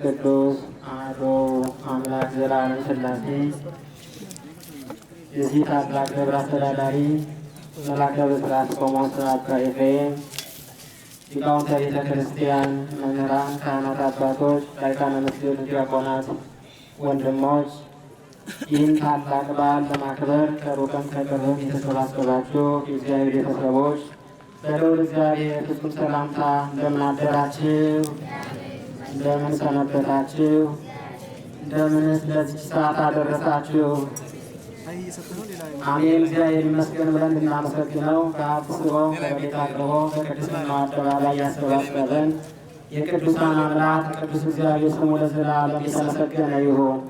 ቅዱስ አሐዱ አምላክ ዘላለም ሥላሴ የዚህ ታላቅ ደብር አስተዳዳሪ መላከ ብስራት ቆሞስ አባ ኤፍሬም፣ ሊቃውንተ ቤተ ክርስቲያን፣ መምህራን፣ ካህናት፣ አባቶች፣ ላይካነ ምስጢር፣ ዲያቆናት፣ ወንድሞች፣ ይህን ታላቅ በዓል ለማክበር ከሩቅም ከቅርብም የተሰባሰባችሁ የእግዚአብሔር ቤተሰቦች፣ በልዑል እግዚአብሔር ፍጹም ሰላምታ እንደምን አደራችሁ? እንደምን ሰነበታችሁ? እንደምንስ ለዚች ሰዓት አደረሳችሁ? አሜን። እግዚአብሔር ይመስገን ብለን እንድናመሰግነው ከሀብት ስቦ ከረድኤት አቅርቦ በቅድስናው አደባባይ ያሰባሰበን የቅዱሳን አምላክ ቅዱስ እግዚአብሔር ስሙ ለዘላለም የተመሰገነ ይሁን።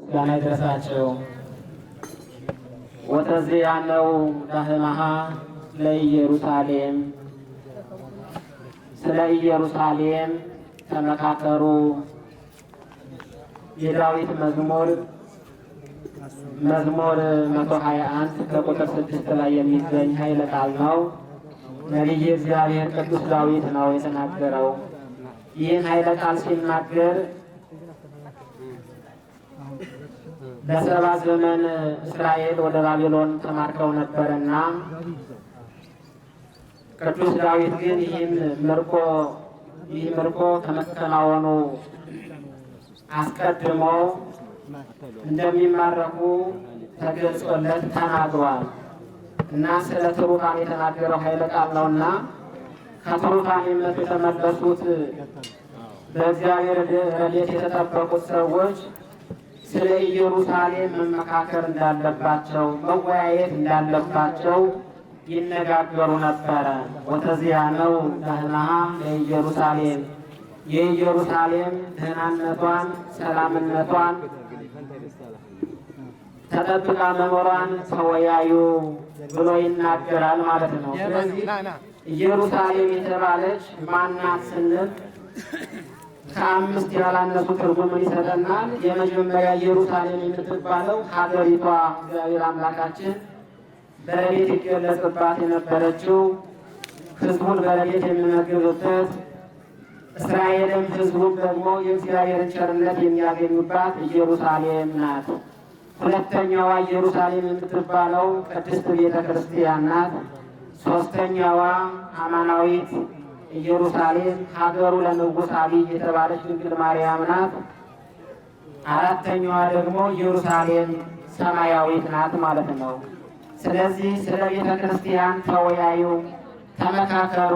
ምስጋና ይድረሳቸው። ወተዚያነው ዳህማሃ ለኢየሩሳሌም፣ ስለ ኢየሩሳሌም ተመካከሩ። የዳዊት መዝሙር፣ መዝሙር 121 ከቁጥር 6 ላይ የሚገኝ ኃይለ ቃል ነው። ነቢየ እግዚአብሔር ቅዱስ ዳዊት ነው የተናገረው። ይህን ኃይለ ቃል ሲናገር ለ70 ዘመን እስራኤል ወደ ባቢሎን ተማርከው ነበርና ቅዱስ ዳዊት ግን ይህን ምርኮ ይህ ምርኮ ከመከናወኑ አስቀድሞ እንደሚማረኩ ተገልጾለት ተናግሯል እና ስለ ትሩፋን የተናገረው ኃይለ ቃል ነውና ከትሩፋንነት የተመለሱት በእግዚአብሔር ረድኤት የተጠበቁት ሰዎች ስለ ኢየሩሳሌም መመካከር እንዳለባቸው፣ መወያየት እንዳለባቸው ይነጋገሩ ነበረ። ወተዚያነው ዳህናሃ ለኢየሩሳሌም፣ የኢየሩሳሌም ደህናነቷን፣ ሰላምነቷን፣ ተጠብቃ መኖሯን ተወያዩ ብሎ ይናገራል ማለት ነው። ስለዚህ ኢየሩሳሌም የተባለች ማናት ስንል ከአምስት ያላነሱ ትርጉምን ይሰጠናል። የመጀመሪያ ኢየሩሳሌም የምትባለው ሀገሪቷ እግዚአብሔር አምላካችን በረድኤት ይገለጽባት የነበረችው፣ ሕዝቡን በረድኤት የሚመግብበት፣ እስራኤልም ሕዝቡም ደግሞ የእግዚአብሔርን ቸርነት የሚያገኙባት ኢየሩሳሌም ናት። ሁለተኛዋ ኢየሩሳሌም የምትባለው ቅድስት ቤተ ክርስቲያን ናት። ሶስተኛዋ አማናዊት ኢየሩሳሌም ሀገሩ ለንጉሥ አብይ የተባለች ድንግል ማርያም ናት። አራተኛዋ ደግሞ ኢየሩሳሌም ሰማያዊት ናት ማለት ነው። ስለዚህ ስለ ቤተ ክርስቲያን ተወያዩ፣ ተመካከሩ፣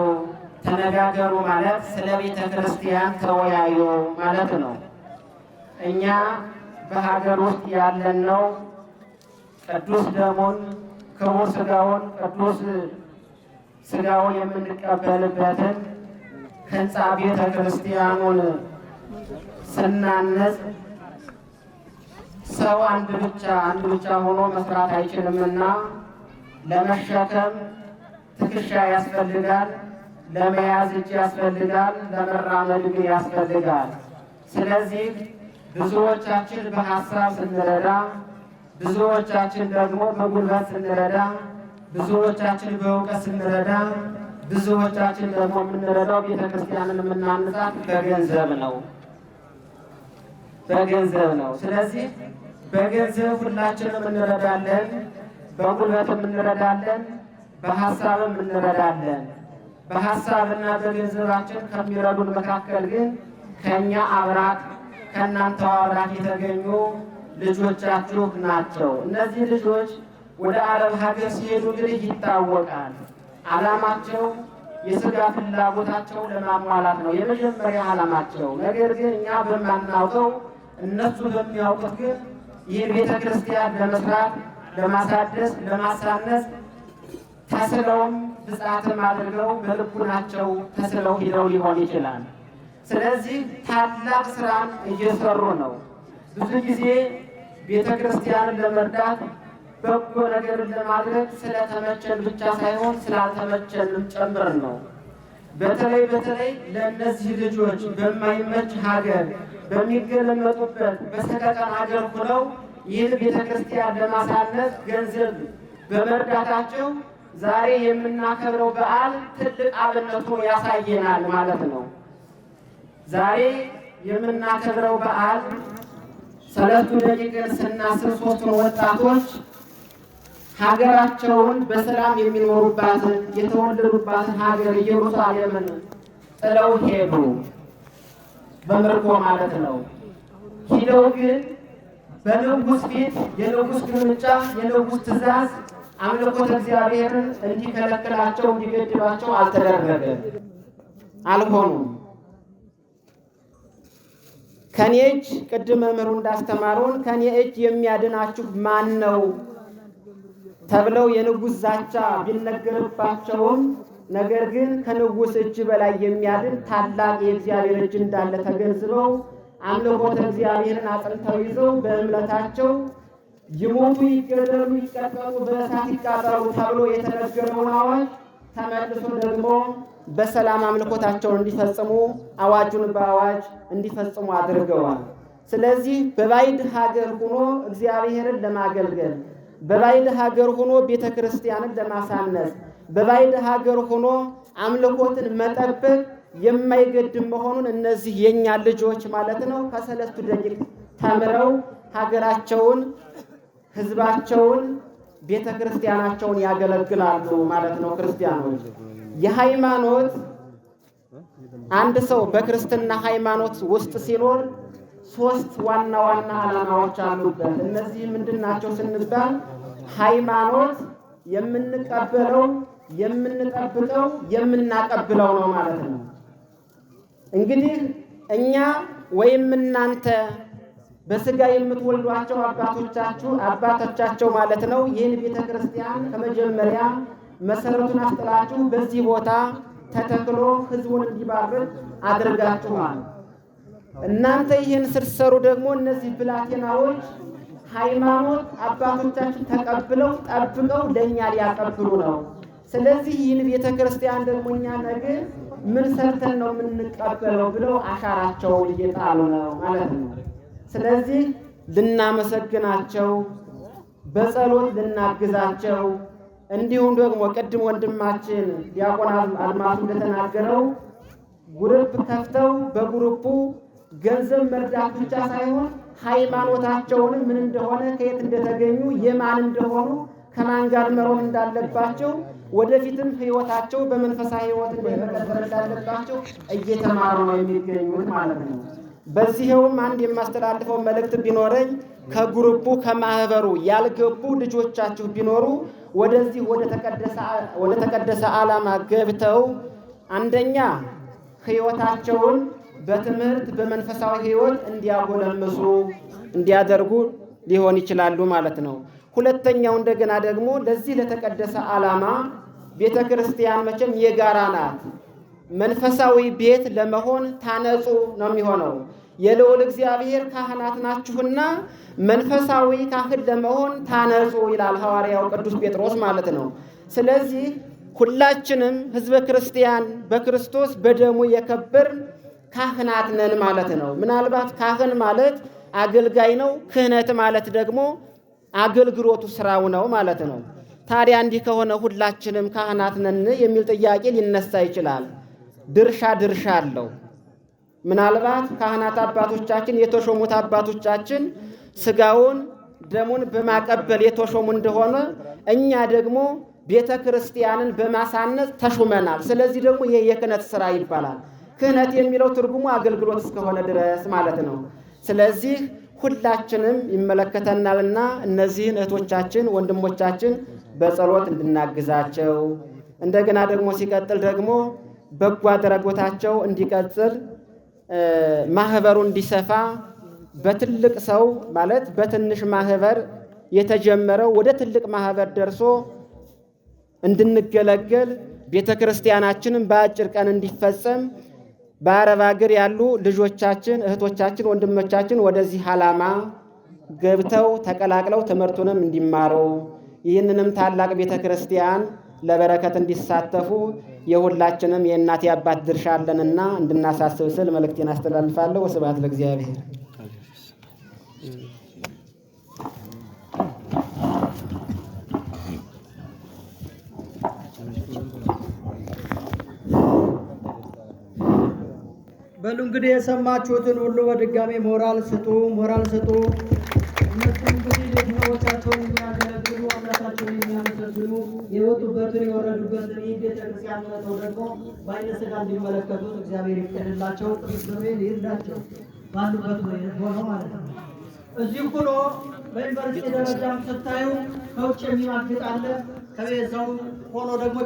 ተነጋገሩ ማለት ስለ ቤተ ክርስቲያን ተወያዩ ማለት ነው። እኛ በሀገር ውስጥ ያለን ነው ቅዱስ ደሙን ክቡር ስጋውን ቅዱስ ስጋውን የምንቀበልበትን ሕንፃ ቤተ ክርስቲያኑን ስናነጽ ሰው አንድ ብቻ ሆኖ መስራት አይችልምና ለመሸከም ትከሻ ያስፈልጋል፣ ለመያዝ እጅ ያስፈልጋል፣ ለመራመድ እግር ያስፈልጋል። ስለዚህ ብዙዎቻችን በሀሳብ ስንረዳ፣ ብዙዎቻችን ደግሞ በጉልበት ስንረዳ፣ ብዙዎቻችን በእውቀት ስንረዳ፣ ብዙዎቻችን ደግሞ የምንረዳው ቤተ ክርስቲያንን የምናንጻት በገንዘብ ነው፣ በገንዘብ ነው። ስለዚህ በገንዘብ ሁላችንም እንረዳለን፣ በጉልበትም እንረዳለን፣ በሀሳብም እንረዳለን። በሀሳብና በገንዘባችን ከሚረዱን መካከል ግን ከእኛ አብራክ ከእናንተው አብራክ የተገኙ ልጆቻችሁ ናቸው። እነዚህ ልጆች ወደ አረብ ሀገር ሲሄዱ እንግዲህ ይታወቃል። ዓላማቸው የስጋ ፍላጎታቸው ለማሟላት ነው የመጀመሪያ ዓላማቸው። ነገር ግን እኛ በማናውቀው እነሱ በሚያውቁት ግን ይህን ቤተ ክርስቲያን ለመስራት፣ ለማሳደስ፣ ለማሳነስ ተስለውም ብፅዓትም አድርገው በልቡናቸው ተስለው ሂደው ሊሆን ይችላል። ስለዚህ ታላቅ ስራን እየሰሩ ነው። ብዙ ጊዜ ቤተ ክርስቲያንን ለመርዳት፣ በጎ ነገርን ለማድረግ ስለተመቸን ብቻ ሳይሆን ስላልተመቸንም ጨምር ነው። በተለይ በተለይ ለእነዚህ ልጆች በማይመች ሀገር በሚገለመጡበት በሰቀቀን ሀገር ሆነው ይህን ቤተ ክርስቲያን ለማሳነስ ገንዘብ በመርዳታቸው ዛሬ የምናከብረው በዓል ትልቅ አብነቱ ያሳየናል ማለት ነው። ዛሬ የምናከብረው በዓል ሰለስቱ ደቂቅን ስናስብ ሶስቱን ወጣቶች ሀገራቸውን በሰላም የሚኖሩባትን የተወለዱባትን ሀገር ኢየሩሳሌምን ጥለው ሄዱ። በምርኮ ማለት ነው። ሂደው ግን በንጉሥ ፊት የንጉሥ ግምጫ የንጉሥ ትእዛዝ አምልኮተ እግዚአብሔርን እንዲከለክላቸው እንዲገድባቸው አልተደረገም፣ አልሆኑም። ከኔ እጅ ቅድም መምህሩ እንዳስተማሩን ከኔ እጅ የሚያድናችሁ ማን ነው ተብለው የንጉሥ ዛቻ ቢነገርባቸውም ነገር ግን ከንጉሥ እጅ በላይ የሚያድን ታላቅ የእግዚአብሔር እጅ እንዳለ ተገንዝበው አምልኮተ እግዚአብሔርን አጽንተው ይዘው በእምነታቸው ይሞቱ፣ ይገደሉ፣ ይቀጠሉ፣ በእሳት ይቃጠሉ ተብሎ የተነገረውን አዋጅ ተመልሶ ደግሞ በሰላም አምልኮታቸውን እንዲፈጽሙ አዋጁን በአዋጅ እንዲፈጽሙ አድርገዋል። ስለዚህ በባዕድ ሀገር ሆኖ እግዚአብሔርን ለማገልገል፣ በባዕድ ሀገር ሆኖ ቤተ ክርስቲያንን ለማሳነጽ፣ በባዕድ ሀገር ሆኖ አምልኮትን መጠበቅ የማይገድም መሆኑን እነዚህ የኛ ልጆች ማለት ነው ከሰለስቱ ደቂቅ ተምረው ሀገራቸውን፣ ሕዝባቸውን፣ ቤተ ክርስቲያናቸውን ያገለግላሉ ማለት ነው። ክርስቲያኖች የሃይማኖት አንድ ሰው በክርስትና ሃይማኖት ውስጥ ሲኖር ሶስት ዋና ዋና ዓላማዎች አሉበት። እነዚህ ምንድን ናቸው ስንባል ሃይማኖት የምንቀበለው፣ የምንጠብቀው፣ የምናቀብለው ነው ማለት ነው። እንግዲህ እኛ ወይም እናንተ በስጋ የምትወልዷቸው አባቶቻቸው ማለት ነው ይህን ቤተ ክርስቲያን ከመጀመሪያ መሰረቱን አስጥላችሁ በዚህ ቦታ ተተክሎ ሕዝቡን እንዲባርክ አድርጋችኋል። እናንተ ይህን ስትሰሩ ደግሞ እነዚህ ብላቴናዎች ሃይማኖት አባቶቻችን ተቀብለው ጠብቀው ለእኛ ሊያቀብሉ ነው። ስለዚህ ይህን ቤተ ክርስቲያን ደግሞ እኛ ነገ ምን ሰርተን ነው የምንቀበለው ብለው አሻራቸውን እየጣሉ ነው ማለት ነው። ስለዚህ ልናመሰግናቸው፣ በጸሎት ልናግዛቸው፣ እንዲሁም ደግሞ ቅድም ወንድማችን ዲያቆን አድማሱ እንደተናገረው group ከፍተው በ group ኡ ገንዘብ መርዳት ብቻ ሳይሆን ሃይማኖታቸውንም ምን እንደሆነ ከየት እንደተገኙ የማን እንደሆኑ ከማን ጋር መሮን እንዳለባቸው ወደፊትም ሕይወታቸው በመንፈሳዊ ሕይወት መቀጠል እንዳለባቸው እየተማሩ ነው የሚገኙት ማለት ነው። በዚህውም አንድ የማስተላልፈው መልእክት ቢኖረኝ ከ group ኡ ከማህበሩ ያልገቡ ልጆቻችሁ ቢኖሩ ወደዚህ ወደ ተቀደሰ ዓላማ ገብተው አንደኛ ሕይወታቸውን በትምህርት በመንፈሳዊ ሕይወት እንዲያጎለምሱ እንዲያደርጉ ሊሆን ይችላሉ ማለት ነው። ሁለተኛው እንደገና ደግሞ ለዚህ ለተቀደሰ ዓላማ ቤተ ክርስቲያን መቼም የጋራ ናት። መንፈሳዊ ቤት ለመሆን ታነጹ ነው የሚሆነው። የልዑል እግዚአብሔር ካህናት ናችሁና መንፈሳዊ ካህን ለመሆን ታነጹ ይላል ሐዋርያው ቅዱስ ጴጥሮስ ማለት ነው። ስለዚህ ሁላችንም ሕዝበ ክርስቲያን በክርስቶስ በደሙ የከበርን ካህናት ነን ማለት ነው። ምናልባት ካህን ማለት አገልጋይ ነው። ክህነት ማለት ደግሞ አገልግሎቱ ስራው ነው ማለት ነው። ታዲያ እንዲህ ከሆነ ሁላችንም ካህናት ነን የሚል ጥያቄ ሊነሳ ይችላል። ድርሻ ድርሻ አለው። ምናልባት ካህናት አባቶቻችን የተሾሙት አባቶቻችን ስጋውን ደሙን በማቀበል የተሾሙ እንደሆነ እኛ ደግሞ ቤተ ክርስቲያንን በማሳነጽ ተሹመናል። ስለዚህ ደግሞ ይሄ የክህነት ስራ ይባላል። ክህነት የሚለው ትርጉሙ አገልግሎት እስከሆነ ድረስ ማለት ነው። ስለዚህ ሁላችንም ይመለከተናልና እነዚህን እህቶቻችን ወንድሞቻችን በጸሎት እንድናግዛቸው እንደገና ደግሞ ሲቀጥል ደግሞ በጎ አድራጎታቸው እንዲቀጥል ማህበሩ እንዲሰፋ በትልቅ ሰው ማለት በትንሽ ማህበር የተጀመረው ወደ ትልቅ ማህበር ደርሶ እንድንገለገል ቤተ ክርስቲያናችንም በአጭር ቀን እንዲፈጸም በአረብ ሀገር ያሉ ልጆቻችን፣ እህቶቻችን፣ ወንድሞቻችን ወደዚህ ዓላማ ገብተው ተቀላቅለው ትምህርቱንም እንዲማሩ ይህንንም ታላቅ ቤተ ክርስቲያን ለበረከት እንዲሳተፉ የሁላችንም የእናት የአባት ድርሻ አለንና እንድናሳስብ ስል መልእክቴን አስተላልፋለሁ። ወስብሐት ለእግዚአብሔር። በሉ እንግዲህ የሰማችሁትን ሁሉ በድጋሚ ሞራል ስጡ፣ ሞራል ስጡ። እነሱ እንግዲህ ቤተሰቦቻቸውን የሚያገለግሉ፣ አምላካቸውን የሚያመሰግኑ፣ የወጡበትን የወረዱበትን ይህ ቤተክርስቲያን መጥተው ደግሞ በዓይነ ሥጋ እንዲመለከቱት እግዚአብሔር ይፍቀድላቸው። ቅዱስ ገብርኤል ይርዳቸው ባሉበት ሆነው ማለት ነው። እዚህ ሆኖ በዩኒቨርሲቲ ደረጃም ስታዩ ከውጭ የሚማግጥ አለ፣ ከቤዛው ሆኖ ደግሞ